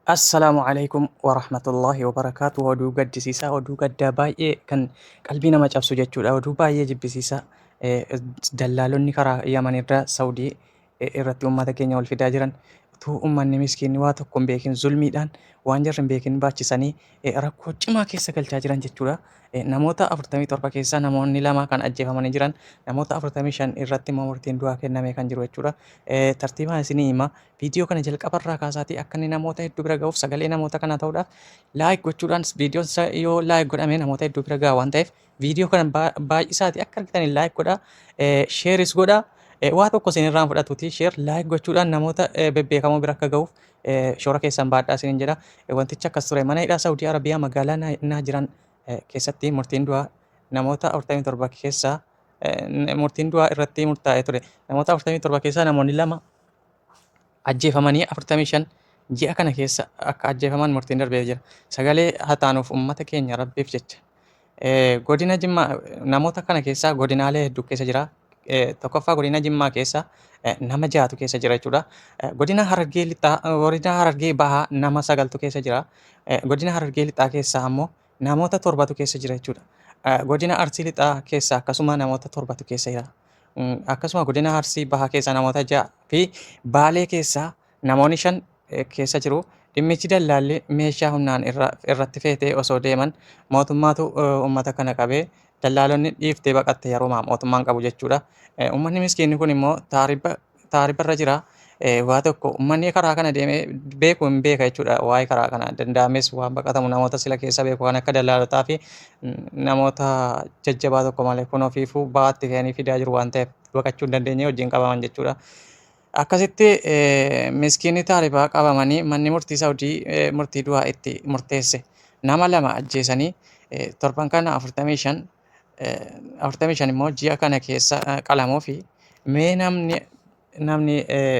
Assalaamu alaikum warahmatullahi wabarakaatu. Oduu gaddisiisaa, oduu gaddaa baay'ee kan qalbii nama cabsu jechuudha. Oduu baay'ee jibbisiisaa. Dallaalonni karaa Yaman irraa Saudii irratti uummata keenya wal fidaa jiran utuu uummanni miskiinni waa tokko hin beekin zulmiidhaan waan jarri hin beekin baachisanii rakkoo cimaa keessa galchaa jiran jechuudha. Namoota 47 keessaa namoonni lama kan ajjeefamanii jiran, namoota 45 irratti immoo murtiin du'aa kennamee kan jiru jechuudha. Tartiibaan isinii hima. Viidiyoo kana jalqabarraa kaasaatii akka inni namoota hedduu bira ga'uuf, sagalee namoota kanaa ta'uudhaaf like gochuudhaan, viidiyoon yoo like godhame namoota hedduu bira ga'a waan ta'eef, viidiyoo kana baay'isaatii akka argitaniin like godhaa, shareis godhaa. Waa tokko isin irraan fudhatuuti share like gochuudhaan namoota bebbeekamoo bira akka ga'uuf shoora keessan baadhaa isiniin jedha. Wantichi akkas ture: mana hidhaa Saawudii Arabiyaa magaalaa Naajiran keessatti murtiin du'aa namoota 47 keessaa murtiin du'aa irratti murtaa'ee ture. Namoota 47 keessaa namoonni lama ajjeefamanii 45 ji'a kana keessa akka ajjeefaman murtiin darbee jira. Sagalee hataanuuf uummata keenya Rabbiif jecha. Godina Jimmaa namoota kana keessaa godinaalee hedduu keessa jira. Tokkoffaa, godina Jimmaa keessa nama ja'atu keessa jira jechuudha. Godina Harargee Lixaa, godina Harargee Bahaa nama sagaltu keessa jira. Godina Harargee Lixaa keessaa ammoo namoota torbatu keessa jira jechuudha. Godina Arsii Lixaa keessaa akkasuma namoota torbatu keessa jira. Akkasuma godina Arsii Bahaa keessaa namoota ja'a fi Baalee keessaa namoonni shan keessa jiru. Dhimmichi dallaalli meeshaa humnaan irratti feetee osoo deeman mootummaatu uummata kana qabee, dallaalonni dhiiftee baqatte yeroo mootummaan qabu jechuudha. Uummanni miskiinni kun immoo taariba taaribarra jira. Waa tokko uummanni karaa kana deemee beeku hin beeka jechuudha. Waa'ee karaa kana danda'ames waan baqatamu namoota sila keessa beeku kan akka dallaalotaa fi namoota jajjabaa tokko malee kun ofiifuu ba'aatti fe'anii fidaa jiru waan ta'eef baqachuu hin dandeenye wajjin qabaman jechuudha. Akkasitti miskiinni taaribaa qabamanii manni murtii Saawudii murtii du'aa itti murteesse. Nama lama ajjeesanii torban kana 45, 45 immoo ji'a kana keessa qalamuu fi mee namni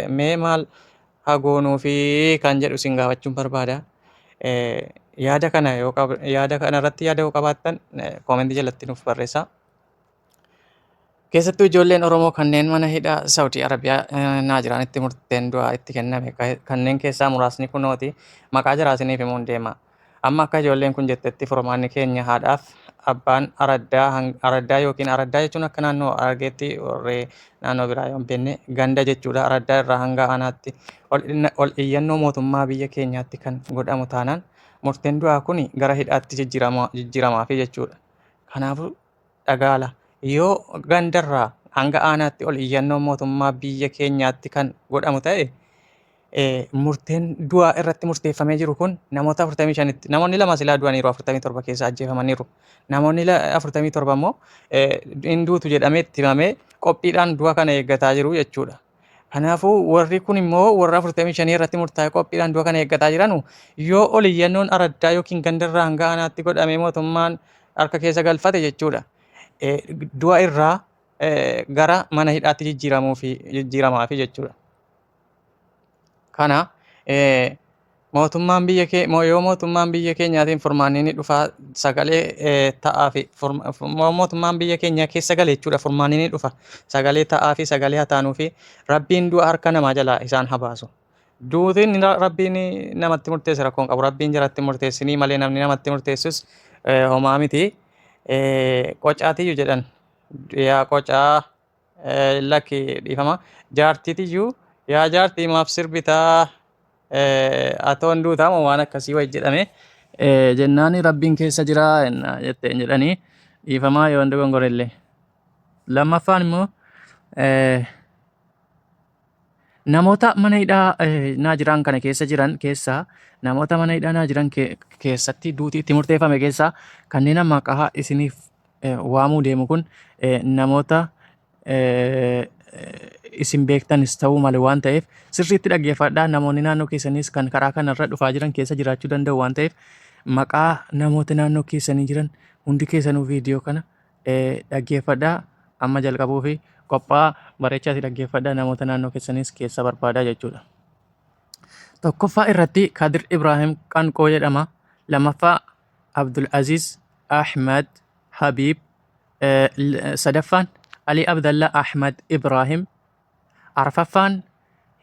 mee maal hagoonuu fi kan jedhu isin gaafachuun barbaada. Yaada kana yoo yaada kana irratti yaada yoo qabaattan koomentii jalatti nuuf barreessaa. Keessattuu ijoolleen Oromoo kanneen mana hidhaa Saawudii Arabiyaa Naajiraanitti murteen du'aa itti kenname kanneen keessaa muraasni kunooti, maqaa jaraa isiniif himuun deema. Amma akka ijoolleen kun jettetti furmaanni keenya haadhaaf abbaan araddaa, araddaa yookiin araddaa jechuun akka naannoo Harargeetti, warri naannoo biraa yoo hin beekne ganda jechuudha. Araddaa irraa hanga aanaatti ol iyyannoo mootummaa biyya keenyaatti kan godhamu taanaan murteen du'aa kun gara hidhaatti jijjiiramaafi jechuudha. Kanaafuu dhagaala. Yoo gandarraa hanga aanaatti ol iyyannoo mootummaa biyya keenyaatti kan godhamu ta'e, murteen du'aa irratti murteeffamee jiru kun namoota 45tti, namoonni lama silaa du'aniiru, 47 keessa ajjeefamaniiru. Namoonni 47 immoo hin duutu jedhamee itti himamee qophiidhaan du'a kana eeggataa jiru jechuudha. Kanaafuu warri kun immoo warra 45 irratti murtaa'e qophiidhaan du'a kana eeggataa jiranu, yoo ol iyyannoon araddaa yookiin gandarraa hanga aanaatti godhamee mootummaan harka keessa galfate jechuudha. Du'a irraa gara mana hidhaatti jijjiiramuu fi jijjiiramaafi jechuudha. Kana mootummaan biyya kee yoo mootummaan biyya keenyaatiin furmaanni ni dhufa, sagalee ta'aa fi mootummaan biyya keenyaa keessa gale jechuudha, furmaanni ni dhufa, sagalee ta'aa fi sagalee hataanuu fi Rabbiin du'a harka namaa jalaa isaan habaasu. Duutiin Rabbiin namatti murteesse rakkoon qabu, Rabbiin jaratti murteessinii malee namni namatti murteessus homaa miti. Qocaatiyyuu jedhan yaa qocaa, lakki, dhiifama, jaartiitiyyuu yaa jaartii maaf sirbitaa, atoon duutaa moo waan akkasii wayi jedhame jennaan Rabbiin keessa jira jetteen jedhanii, dhiifamaa yoo dogongorellee. Lammaffaan immoo namoota mana hidhaa Naajiraan kana keessa jiran keessaa, namoota mana hidhaa Naajiran keessatti duutii itti murteeffame keessaa kanneen maqaa isiniif waamuu deemu kun namoota isin beektanis ta'uu malee waan ta'eef sirriitti dhaggeeffadhaa. Namoonni naannoo keessanis kan karaa kanarra dhufaa jiran keessa jiraachuu danda'u waan ta'eef, maqaa namoota naannoo keessanii jiran hundi keessanuu viidiyoo kana dhaggeeffadhaa. Amma jalqabuu fi qophaa bareechaati dhaggeeffadhaa, namoota naannoo keessanis keessa barbaadaa jechuudha. Tokkoffaa irratti Kadir Ibrahim Qanqoo jedhama. Lammaffaa Abdul Aziz Ahmad Habib, sadaffaan Ali Abdallah Ahmad Ibrahim, arfaffaan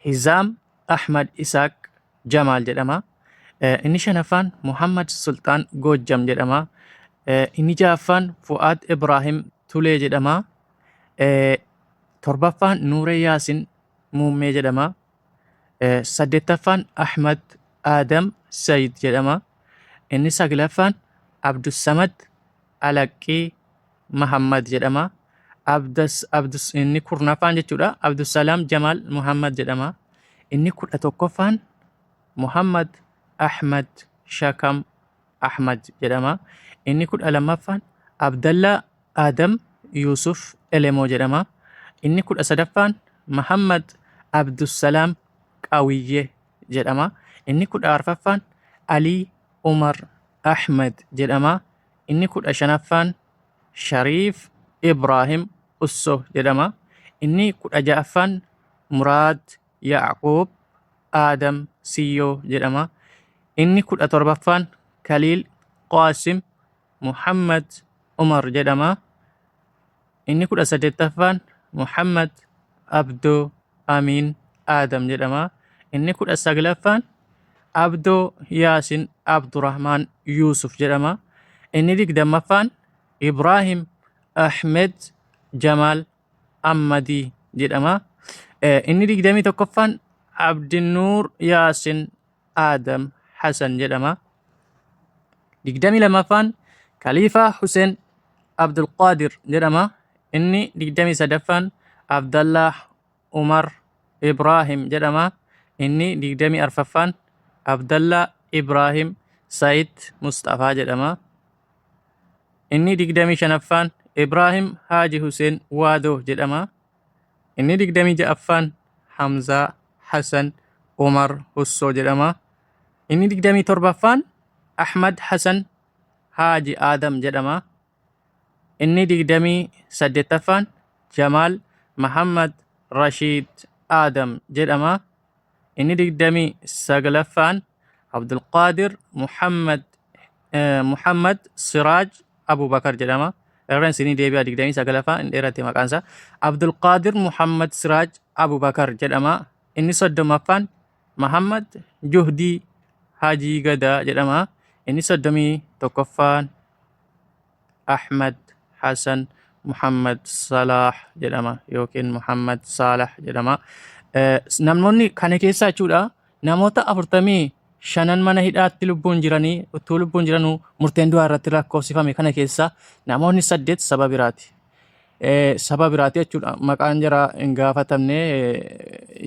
Hizaam Ahmad Isaaq Jamaal jedhama. Inni shanaffaan Muhammad Sulxaan Goojjam jedhama. Inni ja'affaan Fu'aad Ibraahim Tulee jedhama. Torbaffaan Nuuree Yaasin Muummee jedhama. Saddeettaffaan Ahmad Aadam Sayid jedhama. Inni saglaffaan Abdussamad Alaqqii Mahammad jedhama. Abdas, Abdus, inni kurnaffaan jechuudha. Abdusalaam Jamaal Muhammad jedhama. Inni 11ffaan Muhammad Ahmad Shakam Ahmad jedhama. Inni 12ffaan Abdallaa Adam Yusuf Elemoo jedhama. Inni 13ffaan Muhammad Abdusalaam Qawiyyee jedhama. Inni 14ffaan Alii Umar Ahmed jedhama. Inni 15ffaan Shariif Ibraahim Usso jedhama. Inni 16ffaan Muraad Yacquub Aadam Siyyoo jedhama. Inni 17ffaan Kaliil Qaasim Muhammad Umar jedhama. Inni 18ffaan Muhammad Abdoo Amiin Aadam jedhama. Inni 19ffaan Abdoo Yaasin Abdurrahmaan Yuusuf jedhama. Inni 20ffaan Ibraahim Ahmed Jamaal Ammadii jedhama. Inni 21ffaan Abdinnuur Yaasin Aadam Hasan jedhama. 22ffaan Khaliifaa Hussein Abdulqaadir jedhama. Inni 23ffaan Abdallah Umar Ibrahim jedhama. Inni 24ffaan Abdallah Ibrahim Said Mustafaa jedhama. Inni 25ffaan Ibrahim Haaji Hussein Waadoo jedhama. Inni 26ffaan Hamzaa Hassan Umar Hussoo jedhama. Inni 27ffaan Ahmad Hassan Haaji Aadam jedhama. Inni 28ffaan Jamaal Mahammad Rashiid Aadam jedhama. Inni 29ffaan Abdulqaadir Muhammad Muhammad Siraaj Abubakar jedhama. Irraan isinii deebi'a 29ffaa hin dheerate maqaan isaa. Abdulqaadir Muhammad Siraaj Abubakar jedhama. Inni 30ffaan Muhammad Juhdii Hajii Gadaa jedhama. Inni 31ffaan Ahmad Hassan Muhammad Salah jedhama yookiin Muhammad Salah jedhama. Namoonni kana keessaa jechuudha namoota 45 mana hidhaatti lubbuun jiranii utuu lubbuun jiranuu murteen du'aa irratti lakkoofsifame kana keessaa namoonni 8 saba biraati. Saba biraati jechuudha. Maqaan jaraa hin gaafatamne,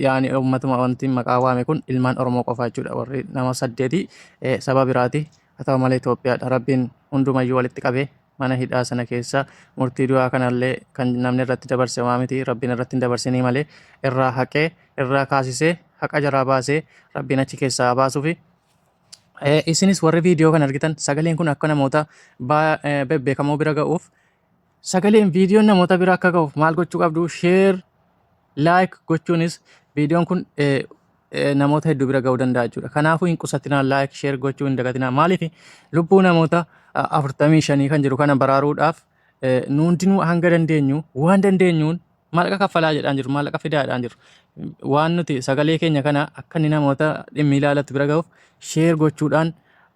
yaani uummatuma wanti maqaa waame kun ilmaan Oromoo qofa jechuudha. Warri nama 8 saba biraati. Haa ta'u malee Itoophiyaadha. Rabbiin hundumayyuu walitti qabee mana hidhaa sana keessa murtii du'aa kanallee kan namni irratti dabarse homaa miti. Rabbiin irratti hin dabarsinii malee irraa haqee irraa kaasisee haqa jaraa baasee Rabbiin achi keessaa haa baasuufi. Isinis warri viidiyoo kana argitan sagaleen kun akka namoota bebbeekamoo bira ga'uuf, sagaleen viidiyoon namoota bira akka ga'uuf maal gochuu qabdu? Share, like gochuunis viidiyoon kun namoota hedduu bira ga'uu danda'a jechuudha. Kanaafuu hin qusatinaa, like, share gochuu hin dagatinaa. Maaliif? Lubbuu namoota 45 kan jiru kana baraaruudhaaf nu hundinuu hanga dandeenyu waan dandeenyuun maallaqa kaffalaa jedhaan jiru, maallaqa fidaa jedhaan jiru. Waan nuti sagalee keenya kana akka inni namoota dhimmi ilaalatu bira ga'uuf share gochuudhaan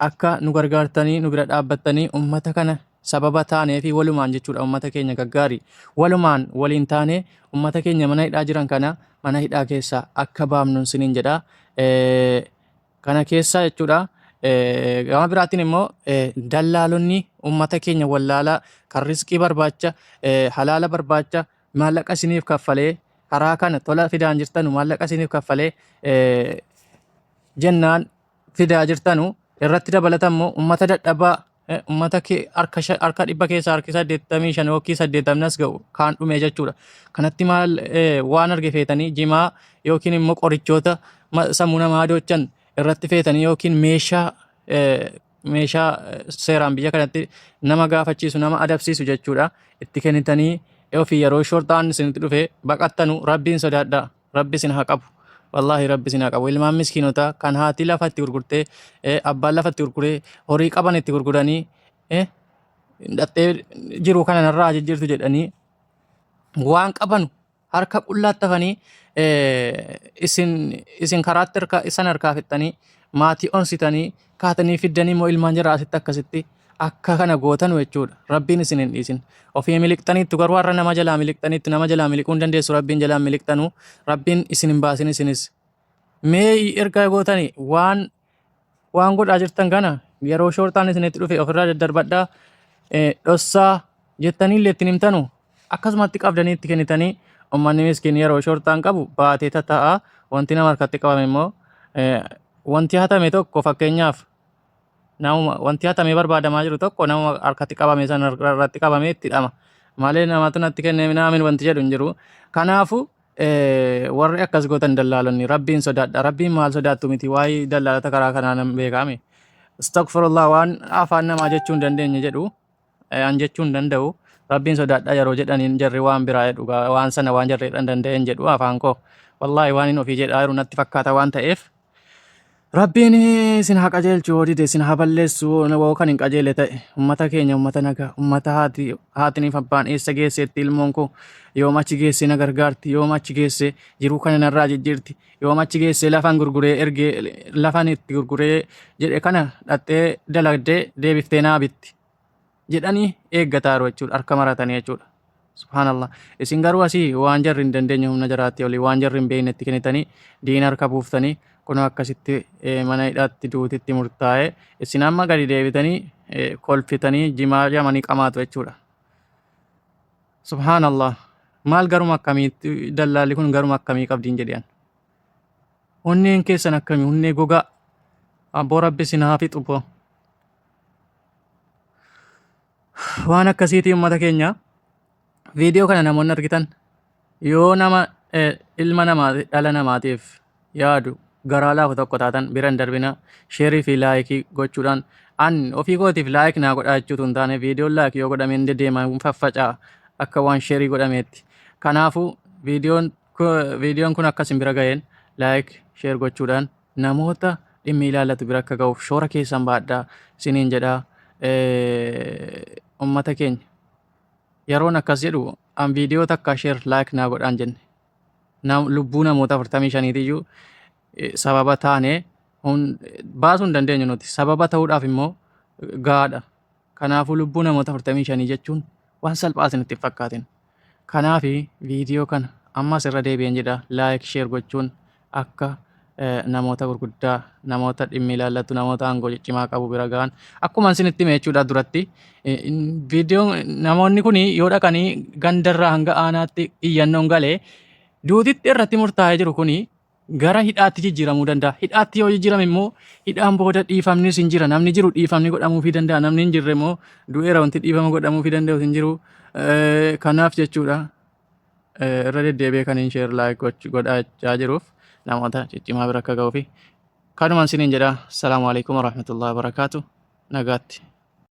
akka nu gargaartanii nu bira dhaabbattanii ummata kana sababa taanee fi walumaan jechuudha ummata keenya gaggaarii walumaan waliin taanee ummata keenya mana hidhaa jiran kana mana hidhaa keessaa akka baafnu isiniin jedha. Kana keessa jechuudha. Gama biraatiin immoo dallaalonni ummata keenya wallaalaa kan riskii barbaacha, halaala barbaacha maallaqa isiniif kaffalee karaa kana tola fidaan jirtanu, maallaqa isiniif kaffalee jennaan fidaa jirtanu irratti dabalata immoo ummata dadhabaa, ummata harka harka 100 keessaa harki 85 yookiin 80 as ga'u kaan dhume jechuudha. Kanatti maal waan arge feetanii jimaa yookiin immoo qorichoota sammuu namaa doochan irratti feetanii yookiin meeshaa seeraan biyya kanatti nama gaafachiisu, nama adabsiisu jechuudha, itti kennitanii ofii yeroo shorxaan isinitti dhufe baqattanu Rabbiin sodaadhaa. Rabbi isin haa qabu. Wallaahi Rabbi isin haa qabu. Ilmaan miskiinotaa kan haati lafa itti gurgurtee, abbaan lafa itti gurguree, horii qaban itti gurguranii, dhattee jiru kana narraa jijjiirtu jedhanii waan qabanu harka qullaatti hafanii, isin karaatti harka isan harkaa fixxanii Maatii onsitanii kaatanii fiddanii immoo ilmaan jaraa asitti akkasitti akka kana gootanu jechuudha. Rabbiin isin hin dhiisin. Ofii miliqxaniittu garuu har'a nama jalaa miliqxaniittu nama jalaa miliquu hin dandeessu Rabbiin jalaa miliqxanu Rabbiin isin hin baasin isinis. Mee erga gootani waan waan godhaa jirtan kana yeroo shoorxaan isinitti dhufe ofirraa daddarbadhaa dhossaa jettanii illee ittiin himtanu akkasumatti qabdanii itti kennitanii ummanni miskiin yeroo shoorxaan qabu baatee tata'a wanti nama harkatti qabame immoo wanti hatame tokko fakkeenyaaf namuma wanti hatamee barbaadamaa jiru tokko nama harkatti qabame sana irratti qabamee itti hidhama malee namatu natti kennee minaamin wanti jedhu hin jiru kanaafu warri akkas gootan dallaalonni rabbiin sodaadha rabbiin maal sodaattu miti waa'ee dallaalota karaa kanaa nan beekame astagfirullah waan afaan namaa jechuu hin dandeenye jedhu an jechuu hin danda'u rabbiin sodaadha yeroo jedhaniin jarri waan biraa jedhu waan sana waan jarri jedhan danda'een jedhu afaan koo wallaahi waan hin ofii jedhaa jiru natti fakkaata waan ta'eef Rabbiin isin haa qajeelchu yoo dide isin haa balleessu yoo kan hin qajeele ta'e ummata keenya ummata nagaa ummata haati haatiniif abbaan eessa geesseetti ilmoon koo yoom achi geessee na gargaarti yoom achi geessee jiruu kana narraa jijjiirti yoom achi geessee lafan gurguree ergee lafan itti gurguree jedhe kana dhattee dalagdee deebiftee naa bitti jedhanii eeggataaru jechuudha harka maratanii jechuudha. Subhaanallah. Isin garuu asii waan jarri hin dandeenye humna jaraatti olii waan jarri hin beekne itti kennitanii diina harka buuftanii kunoo akkasitti mana hidhaatti duutitti murtaa'e isin amma gadi deebitanii kolfitanii jimaa jamanii qamaatu jechuudha. Subhaanallah. Maal garuma akkamiitti dallaalli kun garuma akkamii qabdiin jedhan. Onneen keessan akkamii onnee gogaa. Abboo rabbi isin haa fixu boo. Waan akkasiitii uummata keenya viidiyoo kana namoonni argitan yoo nama ilma namaa dhala namaatiif yaadu garaa laafu tokko taatan bira hin darbina sheerii fi laayikii gochuudhaan an ofii kootiif laayik naa godhaa jechuutu hin taane viidiyoon laayik yoo godhame hin dedeema hin faffaca'a akka waan sheerii godhameetti kanaafuu viidiyoon kun akka isin bira ga'een laayik sheer gochuudhaan namoota dhimmi ilaallatu bira akka ga'uuf shoora keessan baadhaa isiniin jedha. Ummata keenya yeroon akkas jedhu an viidiyoo takka share like naa godhaan jenne lubbuu namoota 45 iyyuu sababa taane baasuu hin dandeenyu nuti sababa ta'uudhaaf immoo gahaadha. Kanaafuu lubbuu namoota 45 jechuun waan salphaa isinitti hin fakkaatin. Kanaaf viidiyoo kana ammas irra deebi'een jedha like share gochuun akka namoota gurguddaa namoota dhimmi ilaallatu namoota aangoo ciccimaa qabu bira gahan akkuma isinitti hime jechuudha duratti viidiyoon namoonni kun yoo dhaqanii gandarraa hanga aanaatti iyyannoon galee duutitti irratti murtaa'ee jiru kun gara hidhaatti jijjiiramuu danda'a. Hidhaatti yoo jijjiirame immoo hidhaan booda dhiifamnis hin jira. Namni jiru dhiifamni godhamuufii danda'a. Namni hin jirre immoo du'eera wanti dhiifama godhamuufii danda'u hin jiru. Kanaaf jechuudha irra deddeebi'ee kan hin share like godhachaa jiruuf namoota ciccimaa bira akka ga'uufi. Kanumaan isiniin jedha. Assalaamu alaikum warahmatullahi wabarakaatu. Nagaatti.